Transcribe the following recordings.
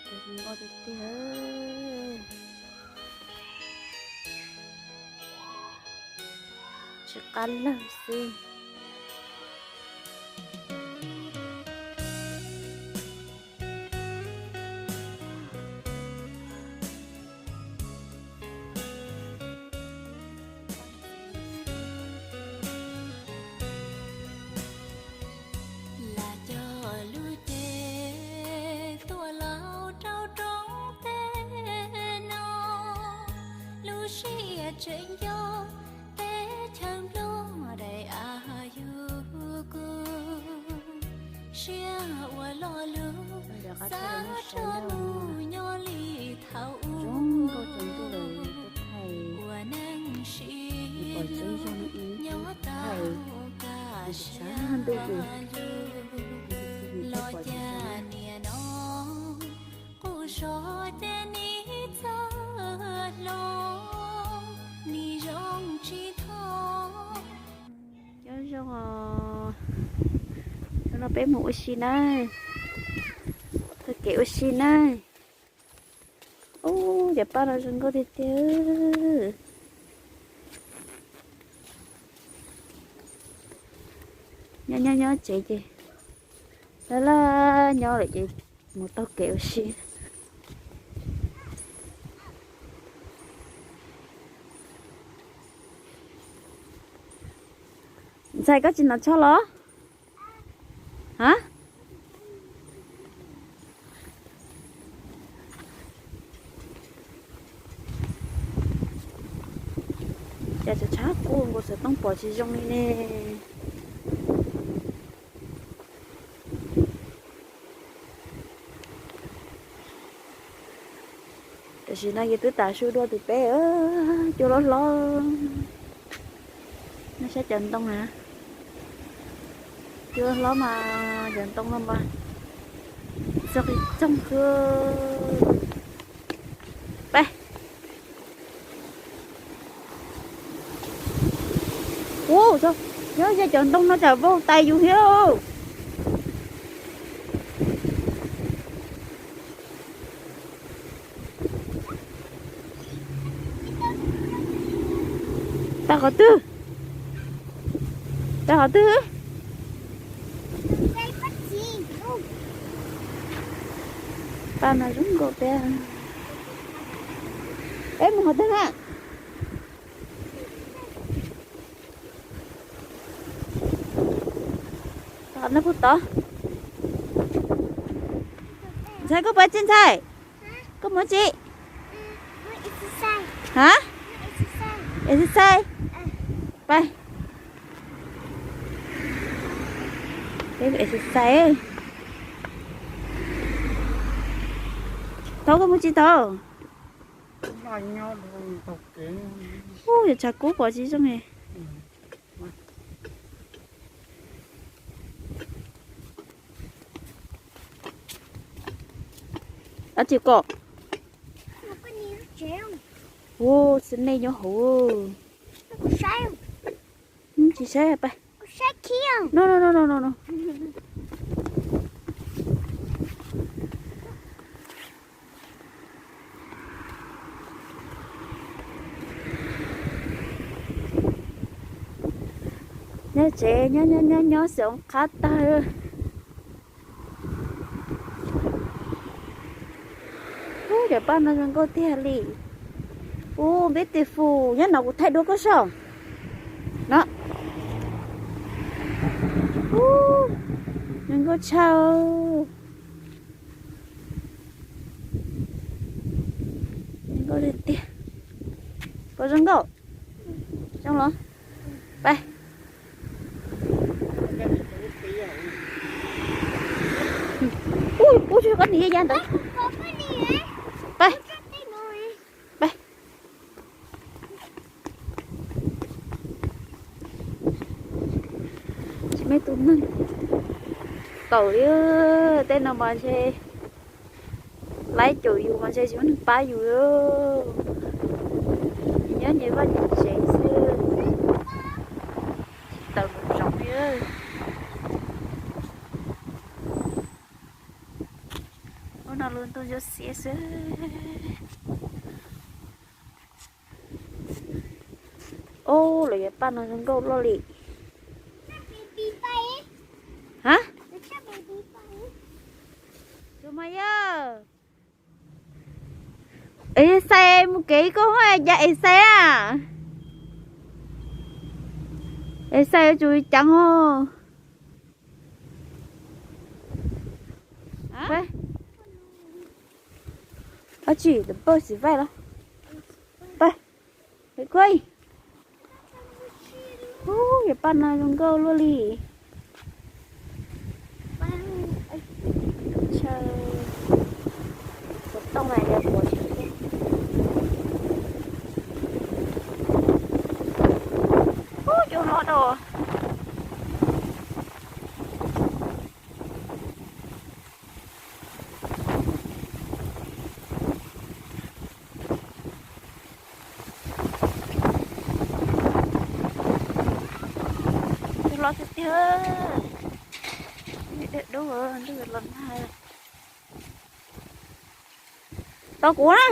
Zoo nkauj tiag tiag. Tsis qab lawg xwb. Lam cog lub cev tuaj laub rau roob teb no, lub sij hawm tseem nco teb chaws nplog daim av yug kuv, siab ua lo lug xav rov mus nyob li thaum ub, ua neej sib hlub nyob tau kaj siab lug, los cas niaj no quj zog ces nim txawj hlo, nim zoo tsis thov. Nyob zoo os, hnub no peb mus ua si na, taug kev ua si na. Ub, cov paj no zoo nkauj tiag tiag. Nyob nyob nyob tsev ces laj laj nyob lawm ces mus taug kev ua si. Ntxhais, koj tsis hnov tsho los? Ha? Cas tshav tshav kub nkaus xov tooj pom tsis zoo li ne. Tam sim no ces twb tas su dua tus peb, cua hlob hlob. Nyob sab cov ntoo na, cua hlob mas cov ntoo no mas txog qis txoog xwb. Peb Ub, nyob ze cov ntoo no tsam vau tais yus thiab. Tau qhov twg? Tau qhov twg? Paj no zoo nkauj tiag. Peb mus qhov twg na? Tom no puag tod. Ntxhais, koj pais tsi ntxhais? Koj mus tsi? Ha? Exercise. Pais. Peb exercise. Thaum koj mus tsis tau. Ub, yog tshav kub pom tsis zoo li. Dab tsi koj? Ua, xwb nej nyob hauv. Tsis saib, pais. No, no, no, no, no. Nyob tsev nyob nyob nyob nyob xyov qab tag. Ub, cov paj no zoo nkauj tiag li. Ub, beautiful, nyob no kuv thaij dua koj saib. No. Ub, zoo nkauj tshaj. Zoo nkauj tiag tiag. Puas zoo nkauj? Zoo los? Pais. Ub, ub, koj nim ya ya ntawd. Pais. Pais. Tsis muaj tus neeg tawm li. Tej no mas ntshe laib caum yus mas ntshe tsis muaj neeg pab yus. Nyob nyias vaj nyias tsev xwb, tsis tawm mus zoov li. Hnub Lub ntuj ntsuab xiab xwb. Ub, lawv yuav paj no zoo nkauj luaj li. Ha? Tus mas yog Exercise mus kev koj haj cas exercise a? Exercise yuav tsum ceev os. Ab tsi, tus poj xim vaj los. Paj, hu, yog paj no zoo nkauj luaj li. Chaw xov tooj na yog puas tseem tiag. Ub, cua hlob dua. Cua hlob tiag tiag. Dawb dub, ntuj los nag. Tau kuv na.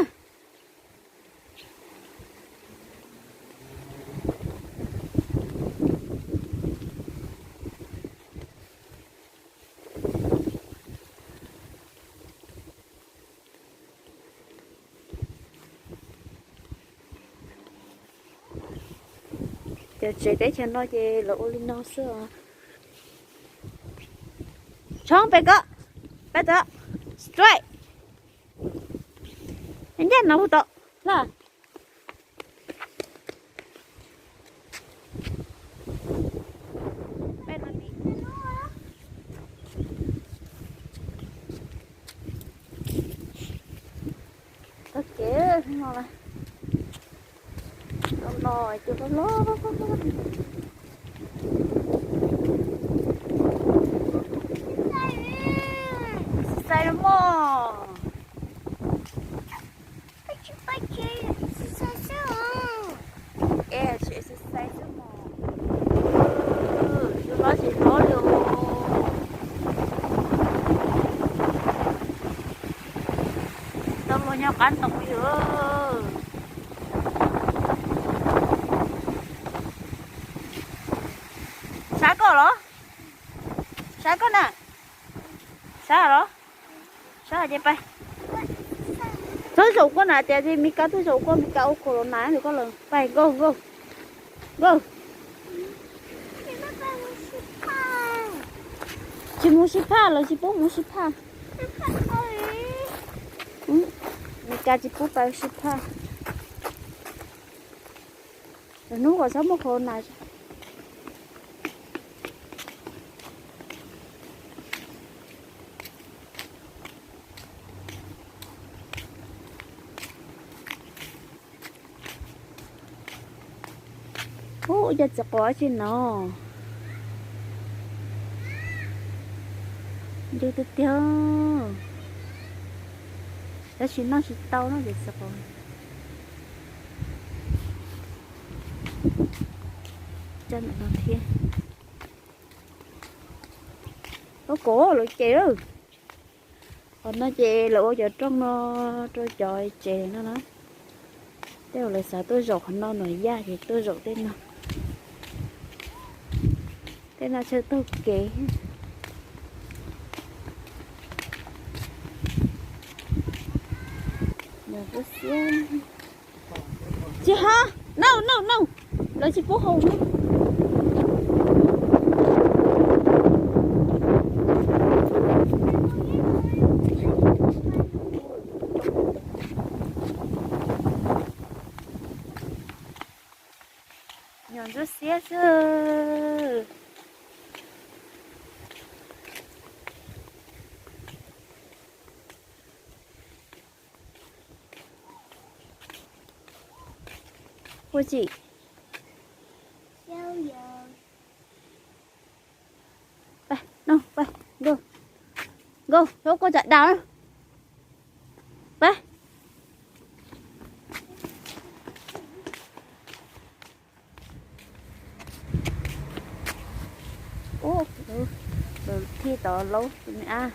Cov tsev teb chaws no ces lawv ua li no xwb os. Tshoob pem ko, peb tod, straight. Ncaj no puag tod, laj. Tau kev no, no cua loj loj. Xav xav los mog. Es tsis xav xav xwb mog. Cua hlob tsis hlob li os. Tau luag nyob qab ntoo li os. Sab koj los? Sab koj na? Sab los? Sab ces pais. Twb zaum koj na, tias Mes Kas twb zaum koj, Mes Kas ua corona rau koj lawm. Pais, go go go. Tsis mus sib phaj, lawv tsis pub mus sib phaj. Mes Kas tsis pub pais sib phaj. Lawv hnub kom txhob muaj corona. Ub, cov txiv qaub dab tsi no? Ncw tiag tiag. Tab sis noj tsis tau no cov txiv qaub. Coj ntawm no thiab. Ub, kov lawv ces lawm. Qhov no ces lawv ua cov rooj no rau cov tsev no na. Tej zaum lawv xav tuaj zaum qhov no, no yaj ces tuaj zaum tej no. Tej no chaw taug kev. Tsis hov, no no no, lawv tsis pub haus no. Nyuam ntsuab xiab xwb. Ua tsi? Pab, no, pab, nkauj, nkauj, hlub koj tsam dav na. Pab. Ub, thij tod laub tus me ab.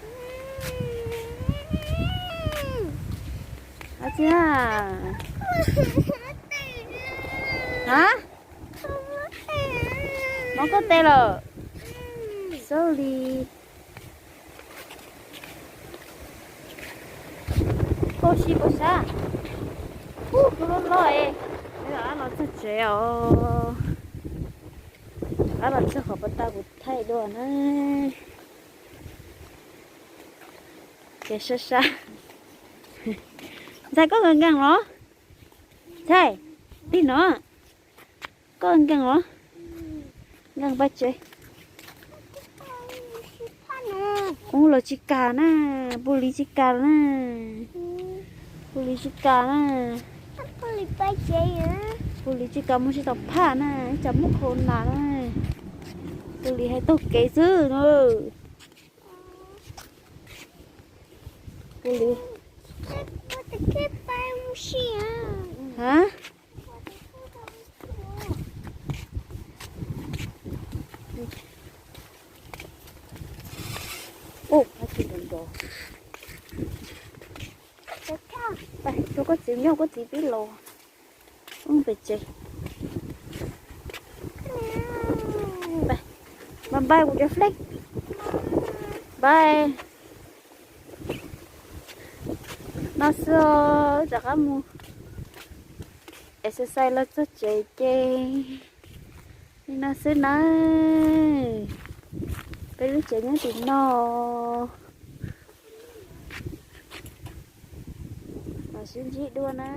Ab tsi na. Ha? Mob koj tes lawm? Sorry. Koj ua si puas sab? Ub, tus loj loj es. Ab los txog tsev os. Ab los txog qhov pas tas kuv thaij dua na. Ces sab sab. Ntxhais, koj nkees nkees los? Ntxhais, tig no. Koj nkees los? Nkees pab tsev. Ub, los tsis kam na. Pus Lis tsis kam na. Pus Lis tsis kam na. Pus Lis tsis kam mus sib tau phaj na, ib tsam muaj corona na. Pus Lis hais taug kev xwb na. Pus Lis. Ha? Ub, rau koj txiv nyob, koj txiv pib los. Ub, pem tsev. Bye bye kuv cov flex. Bye. No xwb os, rov qab mus exercise los txog tsev ces li no xwb na. Peb lub tsev nyob tim no. Mam sib ntsib dua na.